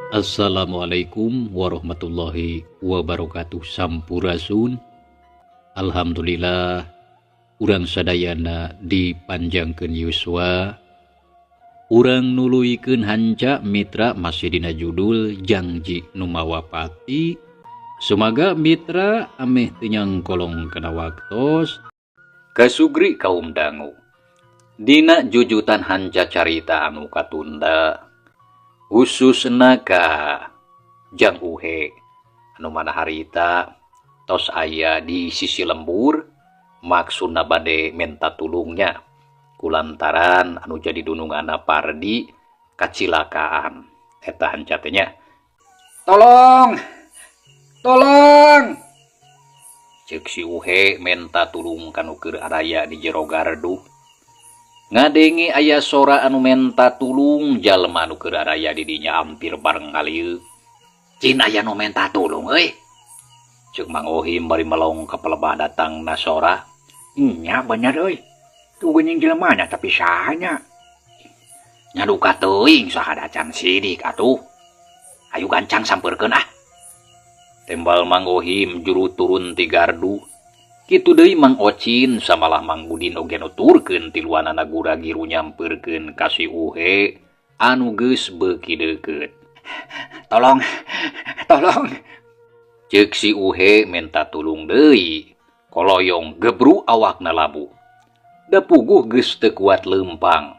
Assalamualaikum warahmatullahi wabarakatuh. Sampurasun. Alhamdulillah, urang sadayana dipanjangkeun yuswa. Urang nuluykeun hanca, mitra, masih dina judul Jangji Nu Mawa Pati. Sumaga mitra ameh teu nyangkolong kana waktos. Kasugri kaum dangu Dina jujutan hanca carita anu katunda, khususna ka Jang Uhe anu mana harita tos aya di sisi lembur, maksudna bade menta tulungnya kulantaran anu jadi dununganna Pardi kacilakaan. Eta hanca teh nya. Tolong! Tolong! Ceuk si Uhe menta tulung kanu keur araya di jero gardu. Ngadenge aya sora anu menta tulung, jalma anu keur araya di dinya hampir bareng ngalieu. "Cin, aya nu menta tulung euy," ceuk Mang Ohim bari melong ka palebah datangna sora. Nya bener euy. Tuh geuning jelemana, tapi sahanya? Nya duka teuing saha, can sidik atuh. Ayo gancang sampeurkeun ah, tembal Mang Ohim juru turun ti gardu. Kitu deui Mang Ocin samalah Mang Udin oge nuturkeun tiluanana gura-giru nyampeurkeun ka si Uhe anu geus beuki deukeut. Tolong! Tolong! Ceuk si Uhe menta tulung deui. Koloyong gebru awakna labuh. Da puguh geus teu kuat leumpang.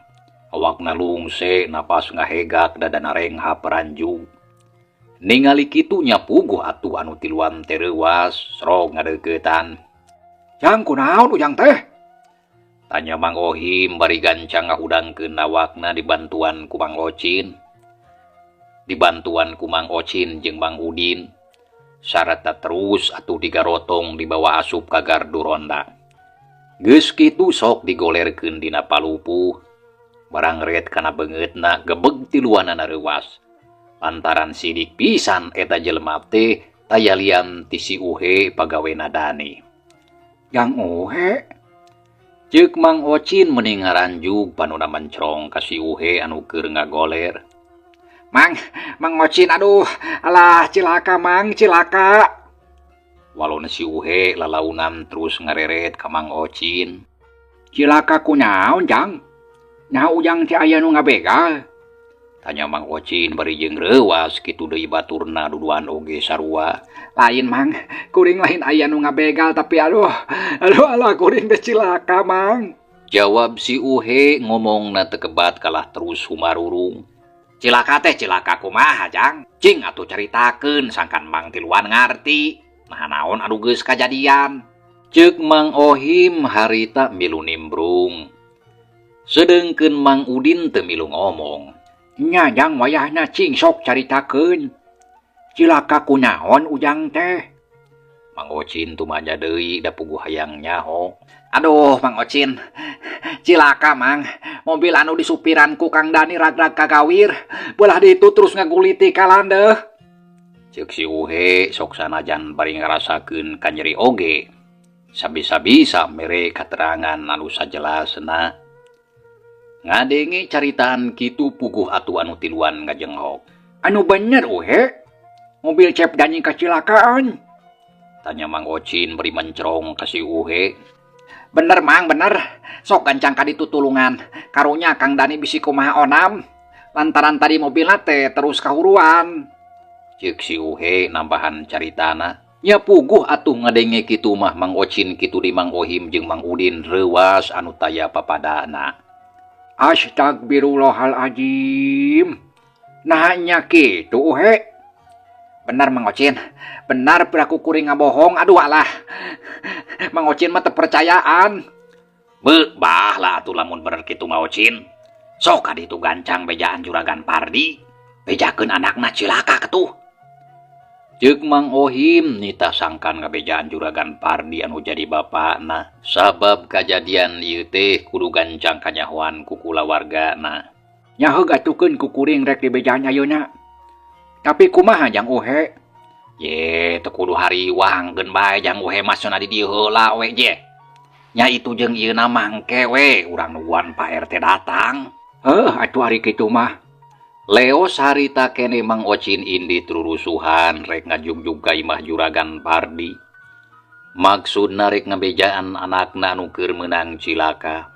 Awakna lungse, napas ngahegak, dadana renghap ranjug. Ningali kitu nya puguh atuh anu tiluan teh reuwas, srog ngadeuketan. "Jang, kunaon ujang teh?" tanya Mang Ohim bari gancang ngahudangkeun awakna dibantuan ku Mang Ocin. Dibantuan ku Mang Ocin jeung Mang Udin. Sarata terus atuh digarotong dibawa asup ka gardu ronda. Geus kitu sok digolerkeun dina palupuh. Barangret kana beungeutna, gebeg tiluanana reuwas. Lantaran sidik pisan eta jelema teh taya lian ti si Uhe, pagawena Dani. "Jang Uhe?" Ceuk Mang Ocin meni ngaranjug, panona mencrong ka si Uhe anu keur ngagoler. "Mang, Mang Ocin, aduh, alah cilaka, Mang, cilaka." Walon si Uhe lalaunan terus ngareret ka Mang Ocin. "Cilaka kunaon, Jang? Nah, ujang teh aya nu ngabegal?" tanya Mang Ocin bari jeung reuwas. Kitu deui baturna duduan oge sarua. "Lain, Mang, kuring lain aya nu ngabegal, tapi aduh, aduh, alah, kuring teh cilaka, Mang." Jawab si Uhe, ngomongna teu kebat kalah terus humarurung. "Cilaka teh cilaka kumaha, Jang? Cing atuh caritakeun sangkan Mang tiluan ngarti. Nah, naon anu geus kajadian?" Ceuk Mang Ohim harita milu nimbrung. Sedengkeun Mang Udin teu milu ngomong. "Nya, Jang, wayahna cing sok caritakeun. Cilaka kunaon ujang teh?" Mang Ocin tumanja deui, da puguh hayang nyaho. "Aduh, Mang Ocin. Cilaka, Mang. Mobil anu disupiran ku Kang Dani ragrag kagawir. Belah ditu terus ngaguliti ka landeuh." Ceuk si Uhe sok sanajan bari ngarasakeun kanyeri oge sabisa-bisa mere katerangan anu sajelasna. Ngadenge caritaan kitu, puguh atuh anu tiluan ngajenghok. "Anu bener, Uhe? Mobil Cep Dani kacilakaan?" tanya Mang Ocin bari mencrong ka si Uhe. "Bener, Mang, bener. Sok gancang ka ditu tulungan. Karunya Kang Dani bisi kumaha onam. Lantaran tadi mobilna teh terus kahuruan." Ceuk si Uhe nambahan caritana. Nya puguh atuh ngadenge kitu mah Mang Ocin kitu di Mang Ohim jeung Mang Udin reuwas anu taya papadana. "Astagfirullahaladzim. Nah, nya kitu, Uhe?" "Bener, Mang Ocin. Benar, piraku kuring ngabohong. Aduh, alah. Mang Ocin mah teu percayaan." "Be, bah lah atuh lamun bener kitu mah, Ocin. Sok ka ditu gancang bejaan Juragan Pardi. Bejakeun anakna cilaka ketuh." Ceuk Mang Ohim nita sangkan ngabejaan Juragan Pardi anu jadi bapakna. Sabab kajadian ieu teh kudu gancang kanyahoan ku kulawargana. "Nya heug atuh, keun ku kuring rek dibejaan ayeuna. Tapi kumaha, Jang Uhe?" "Ye, teu kudu hariwang, keun bae Jang Uhe masona di dieu heula we je. Nya itu jeung ieu mah mangke we urang nungguan Pak RT datang." "Heuh atuh ari kitu mah." Leos harita keneh Mang Ocin indit rurusuhan rek ngajugjug ka imah Juragan Pardi. Maksudna rek ngabejaan anakna anu keur meunang cilaka.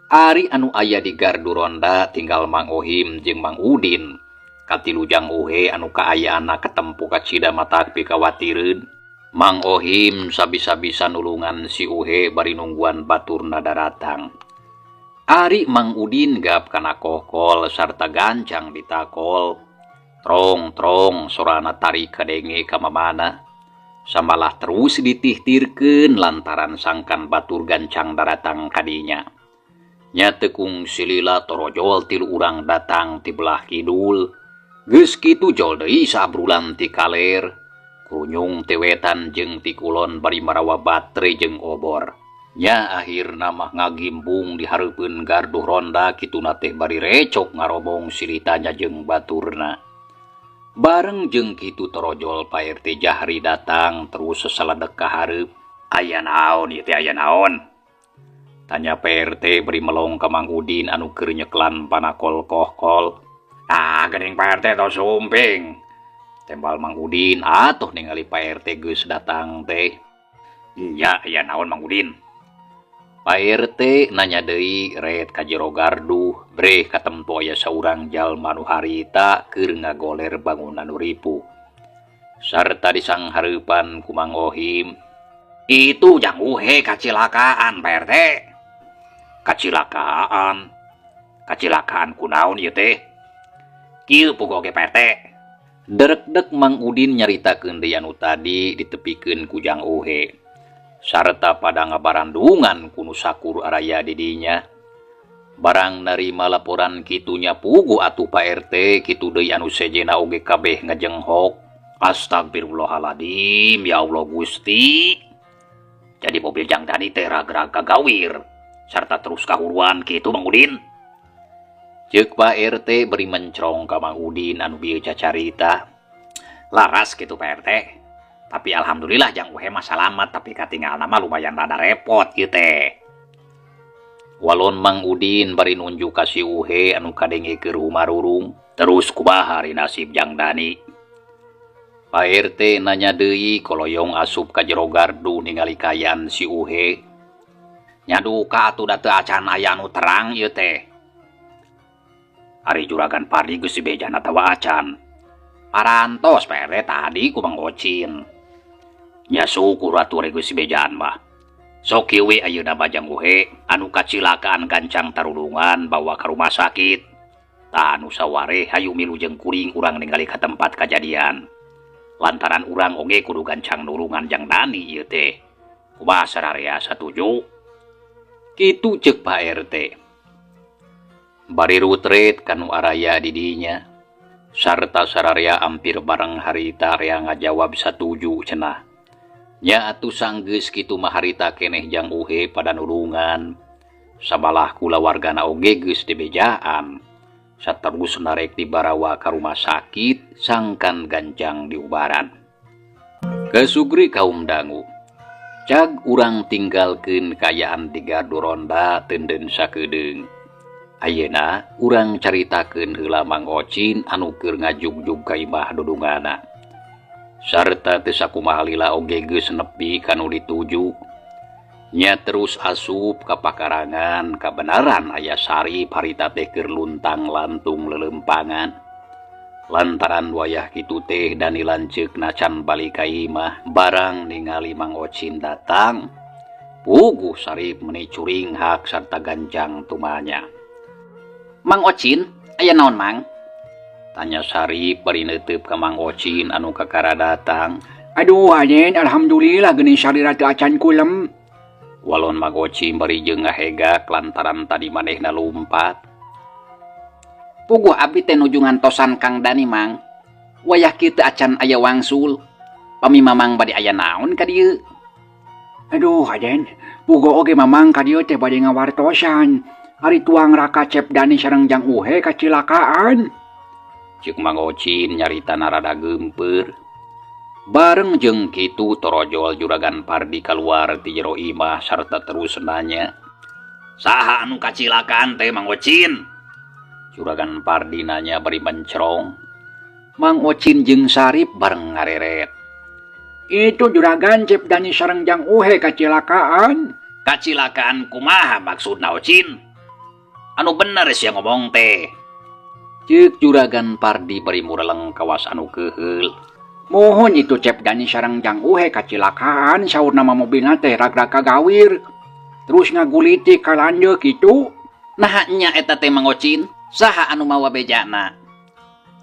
Ari anu aya di gardu ronda tinggal Mang Ohim jeung Mang Udin. Katilu Jang Uhe anu kaayaanna katempo kacida matak pikawatireun. Mang Ohim sabisa-bisa nulungan si Uhe bari nungguan baturna daratang. Ari Mang Udin gap kana kohkol sarta gancang ditakol. Trong-trong sorana tarik kadenge ka mamana. Samalah terus ditihtirkeun lantaran sangkan batur gancang daratang kadinya. Nya teu kungsi lila torojol tilu urang datang ti belah kidul. Geus kitu jol deui saabrulan ti kaler. Kurunyung ti wetan jeung ti kulon bari marawa batre jeung obor. Nya akhirna mah ngagimbung di hareupeun gardu ronda kituna teh bari recok ngaromong siritanya jeung baturna. Bareng jeung kitu torojol Pak RT Jahri datang terus sesaledek ka hareup. Aya naon ieu teh aya naon? Tanya Pak RT bari melong ka Mang Udin anu keur nyeklan panakol kohkol. Ah geuning Pak RT tos sumping. Tembal Mang Udin atuh ningali Pak RT geus datang teh. Nya aya naon Mang Udin? Pak RT nanya deui ret ka jero gardu, breh katempo aya saurang jalma nu harita keur ngagoler bangunan nu ripuh. Sarta disanghareupan ku Mang Ohim. Itu Jang Uhe kacilakaan Pak RT. Kacilakaan? Kacilakaan kunaon ieu teh? Kieu puguh oge Pak RT. Derekdek Mang Udin nyaritakeun deui anu tadi ditepikeun ku Jang Uhe. Sarta pada ngabarandungan ku nu sakur araya di dinya. Barang narima laporan kitunya puguh atuh Pak RT kitu deui anu sejena oge kabeh ngajenghok. Astagfirullahaladzim ya Allah Gusti. Jadi mobil Jang Dani teh ragrag kagawir sarta terus kahuruan kitu Mang Udin. Ceuk Pak RT beri mencrong ka Mang Udin anu bieu cacarita. Laras kitu Pak RT. Tapi alhamdulillah Jang Uhe mah salamat tapi katinggalna mah lumayan rada repot ieu teh. Walon Mang Udin bari nunjuk ka si Uhe anu kadenge keur humarurung. Terus kumaha ari nasib Jang Dani? Pak RT nanya deui koloyong asup ka jero gardu ningali kaayaan si Uhe. Nya duka atuh da teu acan aya anu terang ieu teh. Ari Juragan Pardi geus dibejana atawa acan. Parantos Pak RT tadi ku Mang Ocin. Nya syukur atuh ari geus dibejaan mah. Sok kieu we ayeuna mah Jang Uhe anu kacilakaan gancang tarulungan bawa ka rumah sakit. Tah anu sawareh hayu milu jeung kuring urang ningali ka tempat kajadian. Lantaran urang oge kudu gancang nulungan Jang Dani ieu teh. Kumaha sararea satuju? Kitu ceuk Pak RT. Bari rutret kanu araya di dinya. Sarta sararea ampir bareng harita rea ngajawab satuju cenah. Nya atuh sanggeus kitu mah harita keneh Jang Uhe pada nulungan. Sabalah kulawargana oge geus dibejaan. Saterusna rek dibarawa ka rumah sakit sangkan gancang diubaran. Kesugri kaum dangu. Cag urang tinggalkeun kaayaan di gardu ronda teunden sakedeung. Ayeuna urang caritakeun heula Mang Ocin anu keur ngajugjug ka imah dudungana. Sarta teu sakumaha lila oge geus nepi ka nu dituju. Nya terus asup ka pakarangan kabenaran aya Sarip harita teh keur luntang-lantung leuleumpangan. Lantaran wayah kitu teh Dani lanceukna can balik ka imah barang ningali Mang Ocin datang. Puguh Sarip meuni curinghak sarta gancang tumanya. Mang Ocin, aya naon Mang? Tanya Sarip bari neuteup ka Mang Ocin anu kakara datang. Aduh aden, alhamdulillah geuning salira teu acan kulem. Walon Mang Ocin bari jeung ngahegak lantaran tadi manehna lumpat. Puguh abdi teh nuju ngantosan Kang Dani Mang. Wayah kieu teu acan aya wangsul. Pami Mamang bade aya naon ka dieu? Aduh aden, puguh oge Mamang ka dieu teh bade ngawartosan. Ari tuang raka Cep Dani sareng Jang Uhe kacilakaan. Ceuk Mang Ocin nyaritana rada geumpeur. Bareng jeung kitu torojol Juragan Pardi kaluar ti jero imah sarta terus nanya. Saha anu kacilakaan teh Mang Ocin? Juragan Pardi nanya bari mencrong. Mang Ocin jeung Sarip bareng ngareret. Itu juragan Cep Dani sareng Jang Uhe kacilakaan. Kacilakaan kumaha maksudna Ocin? Anu bener sia ngomong teh. Ceuk Juragan Pardi bari mureleng kawas anu keuheul. Mohon itu Cep Dani sareng Jang Uhe kacilakaan saurna mah mobilna teh ragrag kagawir. Terus ngaguliti ka landeuh kitu. Naha nya eta teh Mang Ocin? Saha anu mawa bejana?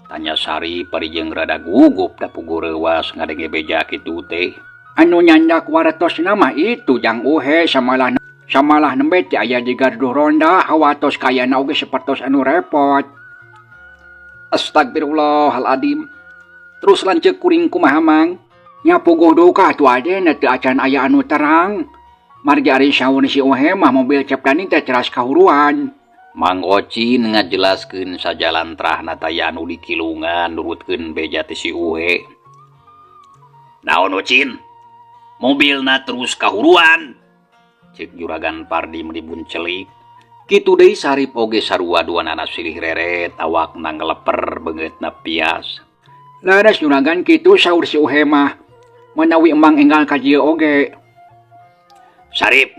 Tanya Sarip bari jeung rada gugup da puguh reuwas ngadenge beja kitu teh. Anu nyandak wartosna mah itu Jang Uhe samalah samalah nembe teh aya di gardu ronda hawatos kayana oge sapertos anu repot. Astagfirullahaladzim. Terus lanceuk kuring kumaha Mang? Nya puguh duka atuh aden teu acan aya anu terang. Margi ari saur si Uhe mah mobil Cep Dani teh teras kahuruan. Mang Ocin ngajelaskeun sajalantrahna taya anu dikilungan nurutkeun beja ti si Uhe. Naon Ocin? Mobilna terus kahuruan. Ceuk Juragan Pardi meuni buncelik. Kitu deui Sarip oge sarua duanana silih reret awakna ngeleper beungeutna pias. Leres juragan kitu saur si Uhe mah. Menawi emang enggal ka dieu oge. Sarip,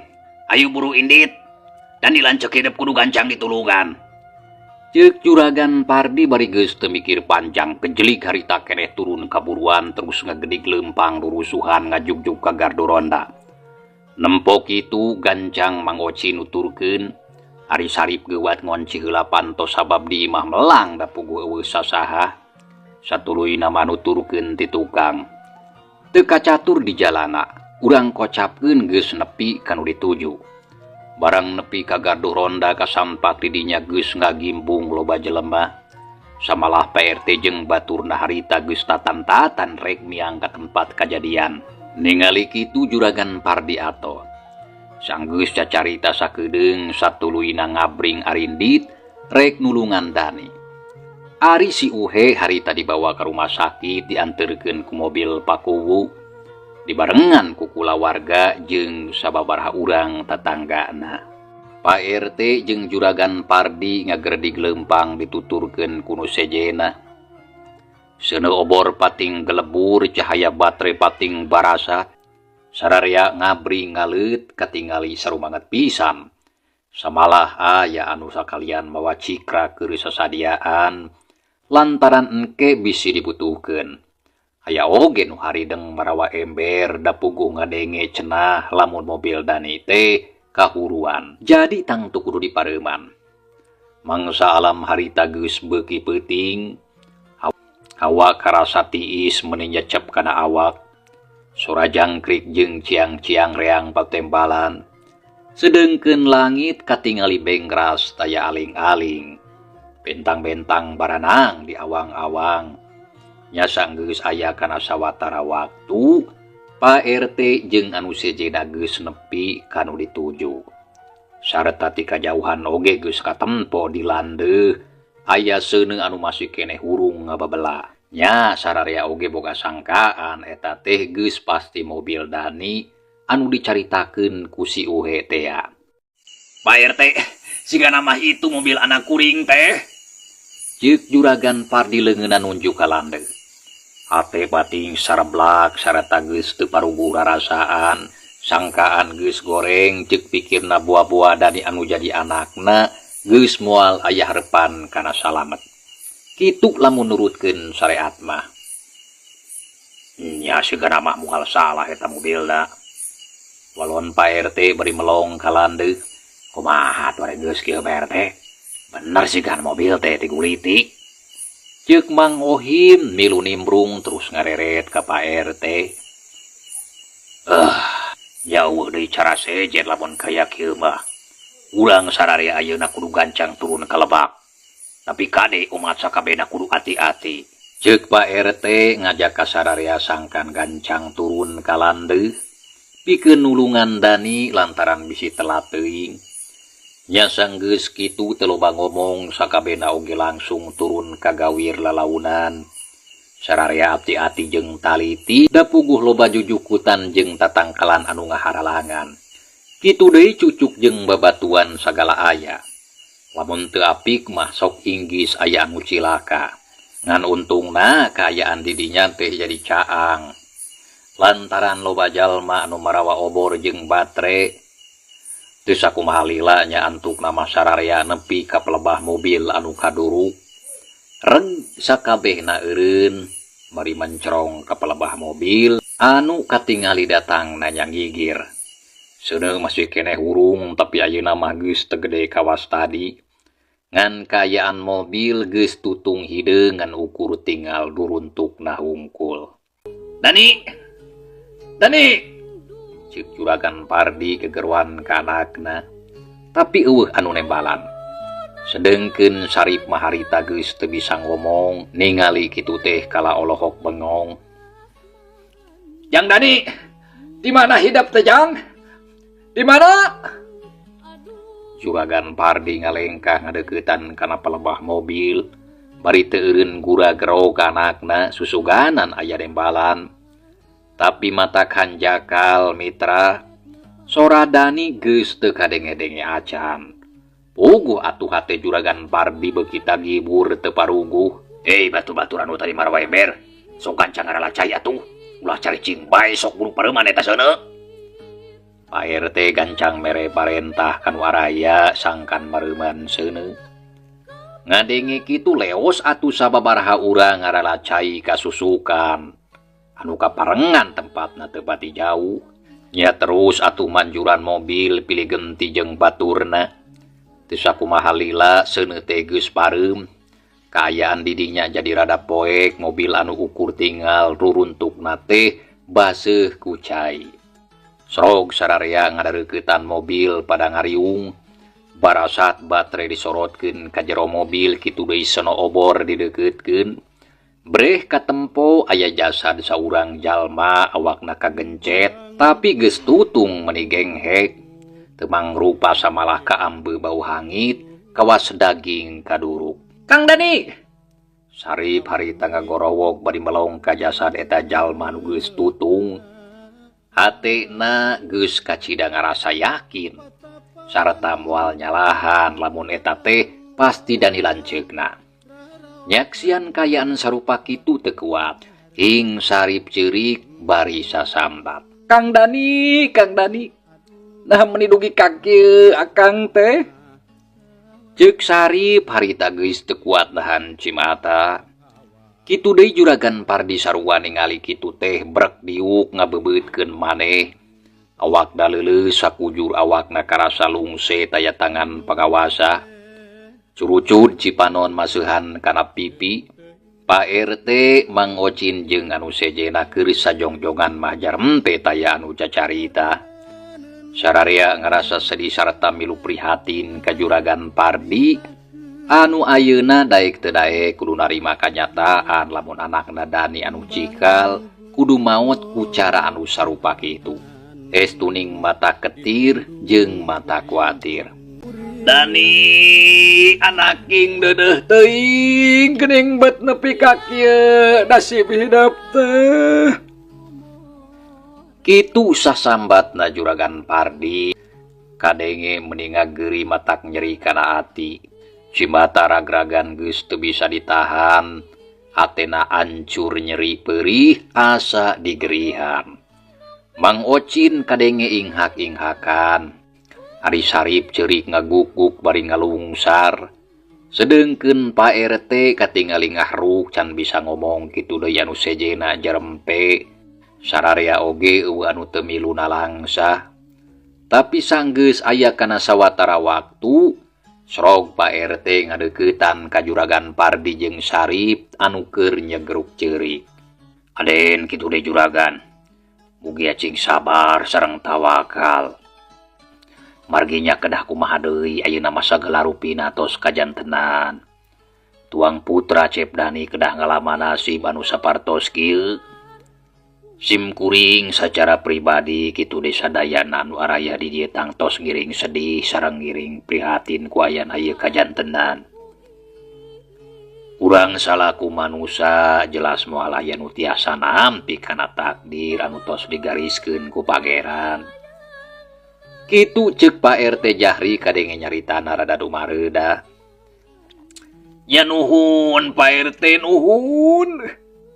ayo buru indit. Dan dilanceuk hidup kudu gancang ditulungan. Ceuk Juragan Pardi bari geus teu mikir panjang kejelig harita keneh turun kaburuan terus ngagedig leumpang rurusuhan ngajugjug ka gardu ronda. Nempo kitu gancang Mang Ocin nuturkeun ari Sarip geuwat ngonci heula panto sabab di imah melang da puguh eueuh sasaha. Satuluyna mah nuturkeun ti tukang. Teu kacatur di jalana, urang kocapkeun geus nepi ka nu dituju. Barang nepi ka gardu ronda kasampak di dinya geus ngagimbung loba jelema. Samalah Pak RT jeung baturna harita geus tatan-tatan rek miang ka tempat kajadian. Ningali kitu Juragan Pardi atoh. Sanggeus cacarita sakedeung satuluyna ngabring arindit rek nulungan Dani. Ari si Uhe harita dibawa ka rumah sakit dianterkeun ku mobil Pakuwu. Dibarengan ku kulawarga jeung sababaraha urang tatanggana. Pak RT jeung Juragan Pardi ngagerdig leumpang dituturkeun ku nu sejenna. Seuneu obor pating gelebur cahaya batere pating barasa. Sararea ngabring ngaleut katingali sarumanget pisan. Samalah aya anu sakalian mawa cikra keur sasadiaan lantaran engke bisi dibutuhkeun. Aya oge nu harideng marawa ember da puguh ngadenge cenah lamun mobil Dani teh kahuruan. Jadi tangtu kudu dipareuman. Mangsa alam harita geus beuki peuting. Hawa karasa tiis meuni nyecep kana awak. Sora jangkrik jeung ciang-ciang reang patembalan. Sedengkeun langit katingali bengras taya aling-aling. Bentang-bentang baranang di awang-awang. Nya sanggeus aya kana sawatara waktu, Pak RT jeung anu sejenna geus nepi ka nu dituju. Sarta ti kajauhan oge geus katempo di landeuh, aya seuneu anu masih keneh hurung ngababela. Nya sararea oge boga sangkaan eta teh geus pasti mobil Dani anu dicaritakeun ku si Uhe tea. Pak RT, sigana mah itu mobil anak kuring teh. Ceuk Juragan Pardi leungeunna nunjuk ka landeuh. Hate pating sareblak sarta geus teu paruguh rarasaan, sangkaan geus goreng ceuk pikirna buah-buah Dani anu jadi anakna geus moal aya harepan kana salamet. Kitu lamun nurutkeun syariat mah. Nya sigana mah moal salah eta mobilna. Walon Pak RT bari melong ka landeuh. Kumaha atuh ari geus kieu Pak RT? Bener sigan mobil teh tigulitik. Ceuk Mang Ohim milu nimbrung terus ngareret ka Pak RT. Jauh deui cara sejen lamun kaya kieu mah. Urang sararea ayeuna kudu gancang turun ka lebak. Tapi kade umat sakabehna kudu ati-ati. Ceuk Pak RT ngajak ka sararea sangkan gancang turun ka landeuh. Pikeun nulungan Dani lantaran bisi telat teuing. Nya sanggeus kitu teu loba ngomong sakabehna oge langsung turun ka gawir lalaunan. Sararea ati-ati jeung taliti da puguh loba jujukutan jeung tatangkalan anu ngaharalangan. Kitu deui cucuk jeung babatuan sagala aya. Lamun teu apik mah sok inggis aya anu cilaka. Ngan untungna kaayaan di dinya teh jadi caang. Lantaran loba jalma anu marawa obor jeung batre. Teu sakumaha lila nya antukna mah sararea nepi ka pelebah mobil anu kaduruk. Reg sakabehna eureun bari mencerong ka pelebah mobil anu katingali datangna nya ngigir. Seuneu masih keneh hurung tapi ayeuna mah geus teu gede kawas tadi. Ngan kaayaan mobil geus tutung hideung ngan ukur tinggal duruntukna hungkul. Dani! Dani! Ceuk Juragan Pardi gegeruan ka anakna. Tapi eueuh anu nembalan. Sedengkeun Sarip mah harita geus teu bisa ngomong, ningali kitu teh kala olohok bengong. Jang Dani, di mana hidep teh Jang? Di mana? Juragan Pardi ngalengkah ngadeuketan kana pelebah mobil, bari teu eureun gura-gero ka anakna susuganan aya nembalan. Tapi mata hanjakal mitra, sora Dani geus teu kadenge-denge acan. Puguh atuh hate Juragan Pardi beuki tagibur teu paruguh. Hei batu-baturan anu tadi marawa ember, sok gancang ngaralacai atuh, ulah caricing bae sok buru pareuman eta seuneu. Pak RT gancang mere parentah kan waraya sangkan mareuman seuneu. Ngadenge kitu leos atuh sababaraha urang ngaralacai kasusukan. Anu kaparengan tempatna teu pati jauh. Nya terus atuh manjuran mobil pilih genti jeung baturna. Teu sakumaha lila seuneu teh geus pareum. Kaayaan di dinya jadi rada poek mobil anu ukur tinggal ruruntukna teh baseuh ku cai. Srog sararea ngadareuketan mobil pada ngariung. Barasat batere disorotkeun ka jero mobil kitu deui sono obor dideuketkeun. Breh katempo aya jasad saurang jalma awakna kagencet tapi geus tutung meuni genghek. Teu mangrupa samalah kaambe bau hangit kawas daging kaduruk. Kang Dani! Sarip harita ngagorowok bari melong ka jasad eta jalma nu geus tutung. Hatena geus kacida ngarasa yakin sarta moal nyalahan lamun eta teh pasti Dani lanceukna. Nyaksian kaayaan sarupa kitu teu kuat hing Sarip ceurik bari sasambat. Kang Dani, Kang Dani, nah meni dugi ka kieu akang teh. Ceuk Sarip harita geus teu kuat nahan cimata. Kitu deui Juragan Pardi sarua ningali kitu teh brek diuk ngabebeutkeun maneh. Awakna leuleus sakujur awakna karasa lungse taya tangan pangawasa. Curucud cipanon maseuhan kana pipi. Pak RT Mang Ocin jeung anu sejena keur sajongjongan mah jarempe taya anu cacarita. Sararea ngarasa sedih sarta milu prihatin ka Juragan Pardi anu ayeuna daek teu daek kudu narima kanyataan lamun anakna Dani anu cikal kudu maot ku cara anu sarupa kitu. Estuning mata ketir jeung mata kuatir. Dani anaking deudeuh teuing geuning bet nepi ka kieu nasib hidup teh. Kitu sasambatna Juragan Pardi kadenge meni ngageri matak nyeri kana ati. Cimata ragragan geus teu bisa ditahan, hatena ancur nyeri perih asa digerihan. Mang Ocin kadenge inghak-inghakan. Ari Sarip ceurik ngaguguk bari ngalungsar. Sedengkeun Pak RT katingali ngahruk can bisa ngomong kitu deui anu sejena jarempe. Sararea oge eueuh anu teu milu nalangsa. Tapi sanggeus aya kana sawatara waktu, srog Pak RT ngadeuketan ka Juragan Pardi jeung Sarip anu keur nyegruk ceurik. Aden kitu deui Juragan. Mugia cing sabar sareng tawakal. Marginya kedah kumaha deui ayeuna mah sagala rupina tos kajantenan. Tuang putra Cep Dani kedah ngalaman nasib anu sapartos kieu. Sim kuring secara pribadi kitu desa sadayana anu araya di dieu tangtos ngiring sedih sareng ngiring prihatin ku ayana ieu kajantenan. Urang salaku manusa jelas moal aya nu tiasa nampi kana takdir anu tos digariskeun ku Pangeran. Kitu ceuk Pak RT Jahri kadenge nyaritana rada dumareudah. Nya nuhun Pak RT nuhun.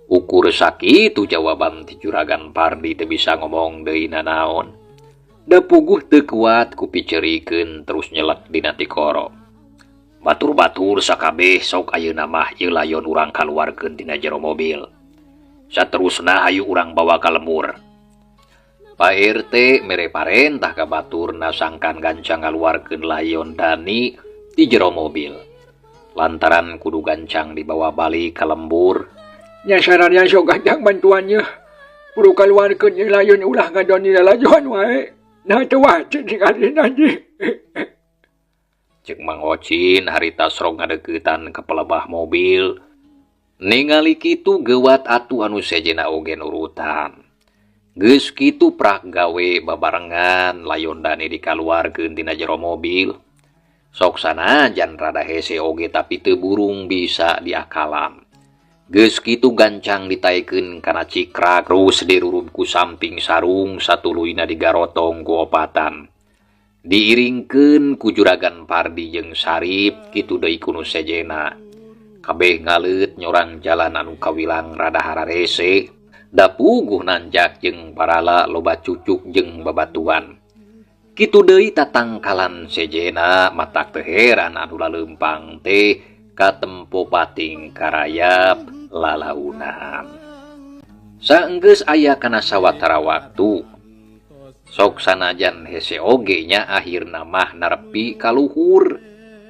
Ukur sakitu jawaban ti Juragan Pardi teu bisa ngomong deui nanaon. Da puguh teu kuat ku piceurikeun terus nyelek dina tikoro. Batur-batur sakabeh sok ayeuna mah ieu layon urang kaluarkeun tina jero mobil. Saterusna hayu urang bawa ka lembur. Pak RT mere parentah ka baturna sangkan gancang ngaluarkeun layon Dani di jero mobil. Lantaran kudu gancang dibawa balik ka lembur. Nya sararea sok gancang bantuannya. Kudu kaluarkeun ieu layon ulah ngadon dina lajon wae. Nah teu wae ningali nanti. Cek Mang Ocin harita srog ngadeuketan ka pelebah mobil. Ningali kitu geuwat atuh anu sejenna oge nurutan. Geus kitu prak gawe babarengan layon Dani dikaluarkeun tina jero mobil. Sok sanajan rada hese oge tapi teu burung bisa diakalan. Geus kitu gancang ditaekeun kana cikrak terus dirurub ku samping sarung satuluyna digarotong ku opatan. Diiringkeun ku Juragan Pardi jeung Sarip kitu deui ku nu sejenna. Kabeh ngaleut nyorang jalan anu kawilang rada hararese. Da puguh nanjak jeung parala loba cucuk jeung babatuan. Kitu deui tatangkalan sejena matak teu heran anu laleumpang teh katempo pating karayap lalaunan. Saenggeus aya kana sawatara waktu. Sok sanajan hese oge nya akhirna mah narepi ka luhur.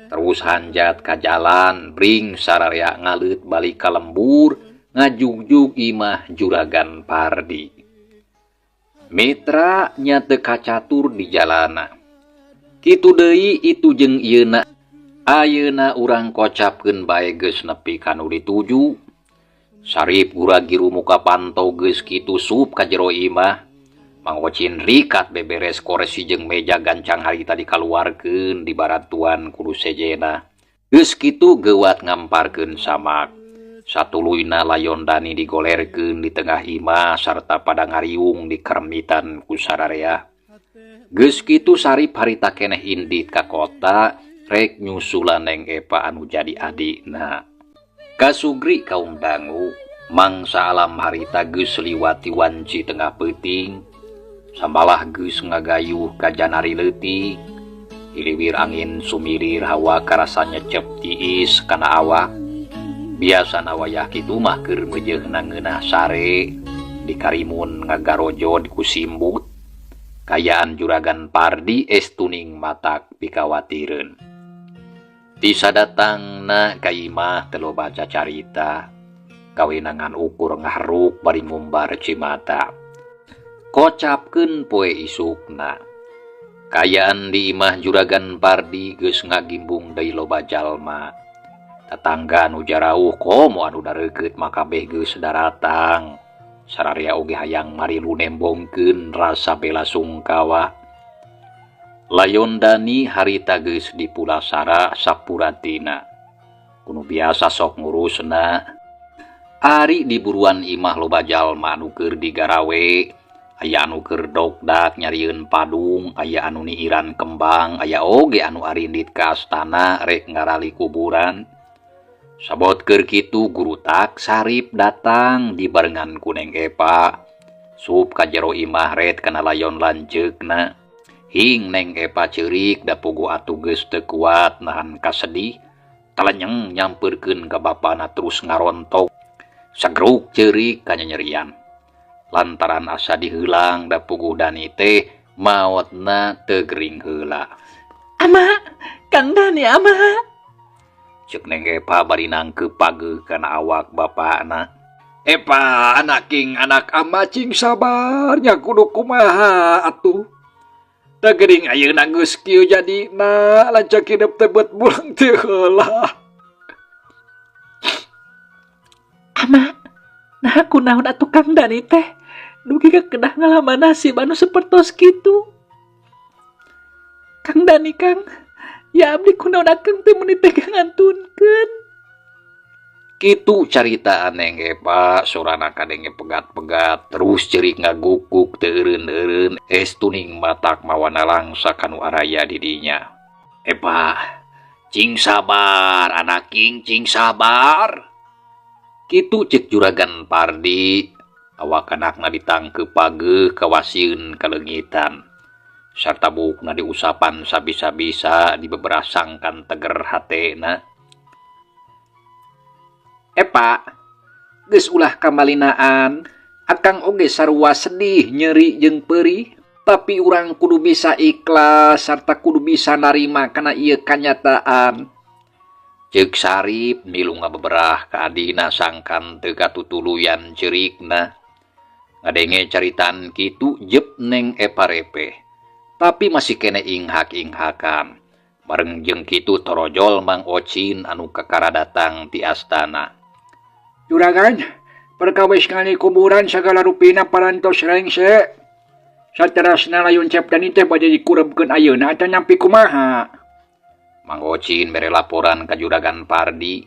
Terus hanjat ka jalan bring sararea ngaleut balik ka lembur ngajugjug imah Juragan Pardi. Mitra nya teu kacatur di jalana. Kitu deui itu jeung ieuna. Ayeuna urang kocapkeun bae geus nepi ka nu dituju. Sarip gura-giru muka panto geus kitu sup ka jero imah. Mang Ocin rikat beberes koresi jeung meja gancang harita dikaluarkeun di baratuan kudu sejena. Geus kitu geuwat ngamparkeun samak. Satuluyna layon Dani digolerkeun di tengah imah sarta pada ngariung di keremitan ku sararea. Geus kitu Sarip harita keneh indit ka kota rek nyusulan Neng Epa anu jadi adikna. Kasugri kaum dangu mangsa alam harita geus liwati wanci tengah peuting. Sambalah geus ngagayuh ka janari leutik. Iliwir angin sumilir hawa karasa nyecep tiis kana awak. Biasana wayah kitu mah keur meujeuhna ngeunah sare di karimun ngagarojod ku simbut. Kayaan Juragan Pardi estuning matak pikawatireun. Ti sadatangna ka imah teu loba cacarita. Gawena ngan ukur ngaharuk bari ngumbar cimata. Kocapkeun poe isukna. Kayaan di imah Juragan Pardi geus ngagimbung deui loba jalma. Tetangga anu jarauh komo anu dareukeut makabeh geus daratang. Sararea oge hayang marilu nembongkeun rasa bela sungkawa. Layon Dani harita geus dipulasara sapuratina. Kuno biasa sok ngurusna. Ari di buruan imah loba jalma anu keur digarawe. Aya anu keur dogdak nyarieun padung, aya anu niiran kembang, aya oge anu arindit ka astana rek ngarali kuburan. Sabot keur kitu guru tak Sarip datang dibarengan ku Neng Epa. Sup ka jero imah ret kana layon lanceukna. Hing Neng Epa ceurik da puguh atuh geus teu kuat nahan kasedih. Talenyeng nyampeurkeun ka bapana terus ngarontok. Sagruk ceurik kanyanyerian. Lantaran asa diheulang da puguh Dani teh maotna teu gering heula. Ama, Kang Dani ama. Ceuk Neng Epa bari nangkeup pageuh kana awak bapana. Epa anak king anak ama cing sabarnya kudu kumaha atuh. Da geuning ayeuna geus kieu jadina lanceuk hidup teh beut bulang teu heula. Ama, nah kunaon atuh Kang Dani teh? Dugi ka kedah ngalaman nasib anu sapertos kitu. Kang Dani Kang, ya abdi kunaon akang teh meuni teh ngantunkeun. Kitu carita Neng Epa, sorana kadenge pegat-pegat terus cerik ngagukuk teu eureun-eureun estuning matak mawana langsa kanu araya di dinya. Epa, cing sabar anak king, cing sabar. Kitu cek Juragan Pardi, awak anakna ditangkep pageuh kawasieun kaleungitan. Sarta buukna diusapan sabisa-bisa dibeberasangkan teger hatena. Epa, geus ulah kamalinaan, akang oge sarua sedih, nyeri jeung perih, tapi urang kudu bisa ikhlas sarta kudu bisa narima kana ieu kanyataan. Ceuk Sarip milu ngabeberah ka adina sangkan teu katutuluyan ceurikna. Ngadenge caritaan kitu jep Neng Epa repeh, tapi masih kene inghak-inghakan. Bareng jeung kitu torojol Mang Ocin anu kakara datang ti astana. Juragan, perkawis ngali kuburan sagala rupina parantos rengse. Saterasna layon Cep Dani teh bade dikurebkeun ayeuna atawa nampi kumaha? Mang Ocin mere laporan ka Juragan Pardi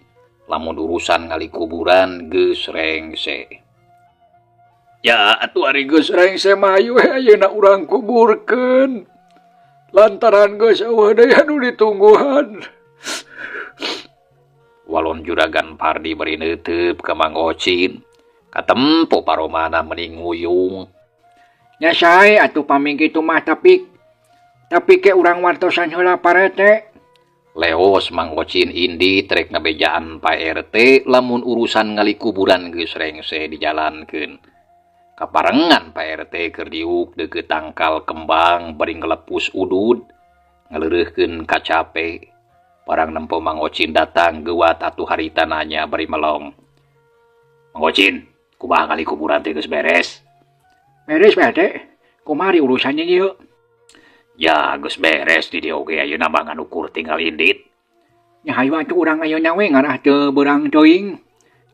lamun urusan ngali kuburan geus rengse. Ya atuh ari geus rengse mah hayu we ayeuna urang kuburkeun. Lantaran geus eueuh deui anu ditungguhan. Walon Juragan Pardi bari neuteup ka Mang Ocin. Katempo paromana meni nguyung. Nya sae atuh pami kitu mah tapi ke urang wartosan heula parete. Leos Mang Ocin indi trek ngabejaan Pak RT lamun urusan ngali kuburan geus rengse dijalankeun. Kaparengan Pak RT keur diuk deukeut tangkal kembang bari ngelepus udud ngaleureurkeun kacape. Barang nempo Mang Ocin datang geuwat atuh harita nanya bari melong. Mang Ocin, kumaha ngali kuburan teh geus beres? Beres Pak RT, kumaha urusannya ieu? Ya geus beres di dieu oge ayeuna mah ngan ukur tinggal indit. Nya hayu atuh urang ayeuna we ngarah teu beurang teuing.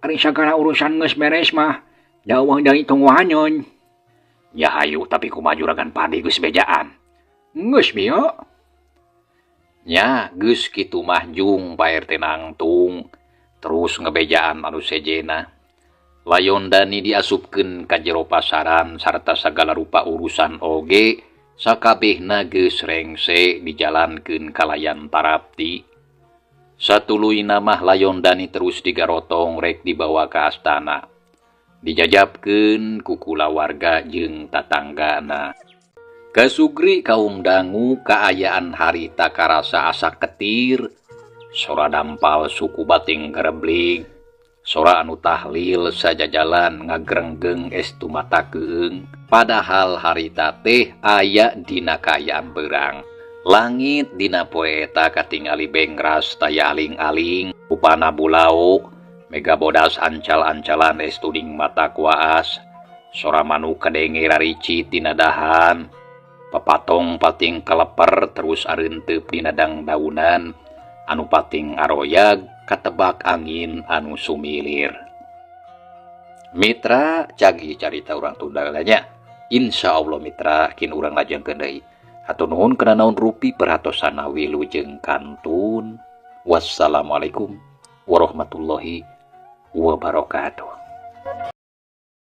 Ari sagala urusan geus beres mah da eueuh deui tungguhaneun. Ya hayu tapi kumaha Juragan Pardi geus bejaan? Geus bieu. Nya geus kitu mah jung Pak RT nangtung terus ngebejaan anu sejena. Layon Dani diasupkeun ka jero pasaran sarta sagala rupa urusan oge sakabehna geus rengse dijalankeun kalayan tarapti. Satuluyna mah Layon Dani terus digarotong rek dibawa ka astana. Dijajabkeun ku kulawarga jeung tatanggana. Kasugri kaum dangu kaayaan harita karasa asa ketir, sora dampal suku bating gereblig, sora anu tahlil sajajalan ngagrenggeng estu mata keung, padahal harita teh aya dina kaayaan beurang. Langit dina poe eta katingali bengras taya aling-aling, upana bulao, mega bodas ancal-ancalan estuning mata kuaas, sora manuk kadenge raricit dina dahan. Papatong pating kaleper terus arenteup dina dangdaunan anu pating aroyag katebak angin anu sumilir. Mitra cagi carita urang tunda nya. Insya Allah mitra kin urang lajengkeun deui. Hatur nuhun kana naon rupi perhatosana wilujeng kantun. Wassalamualaikum warahmatullahi wabarakatuh.